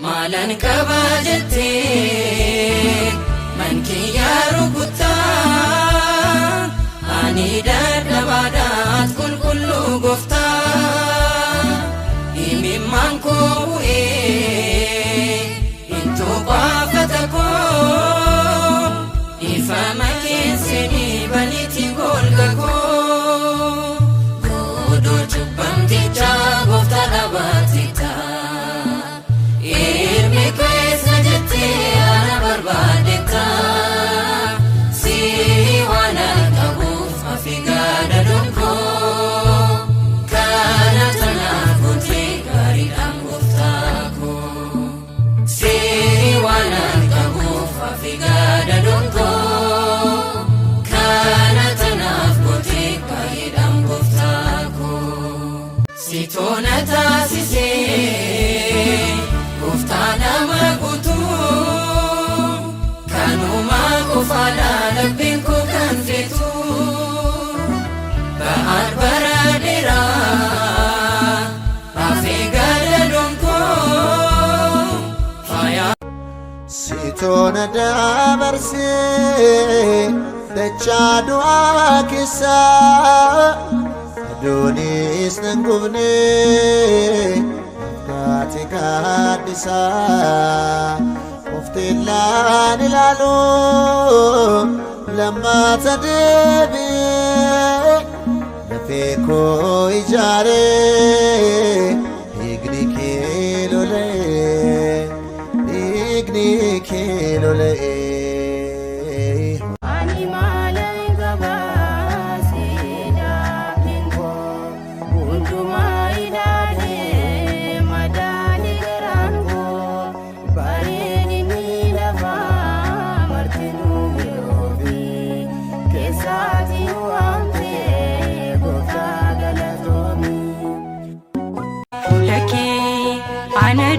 Maalan qaba jettee mankiyyaa rukuttaa, ani dadhabaadhaat, qulqulluu gooftaa. Imimmaan koo bu'ee hin tuqaafata koo, ifama keessanii baniiti golga koo. Godoo cubbamtichaa gooftaa dhaabatitta. Ilmi keessa jettee ana barbaadetta. Si waan qabuuf afi gaada donkoo. Kana tanaaf gootee gaariidhaan, gooftaa koo. Si waan qabuuf afi gaada donkoo. Kana tanaaf gootee gaariidhaan, gooftaa koo. Si toona taasisee gooftaa nama guutuu, kanumaa qofaadha labbiin koo kan feetu. Ba'aan bara dheeraa hafee gaada donkoo faayaa. Sitoona dabarsee dachaa du'aa keessaa, aduunis nan gubne, kaate gaaddisaa ofteellaan ilaalu lammaata deebi'ee lafee koo ijaaree, dhiigni kee lola'ee, dhiigni kee lola'ee. Ani maalan qabaa siidhaabnin koo, hundumaa ilaalee madaali garaan koo, bareedinni lafaa martinuu yeroofi keessaatii waamtee, gooftaa galatoomi. Fuula kee ana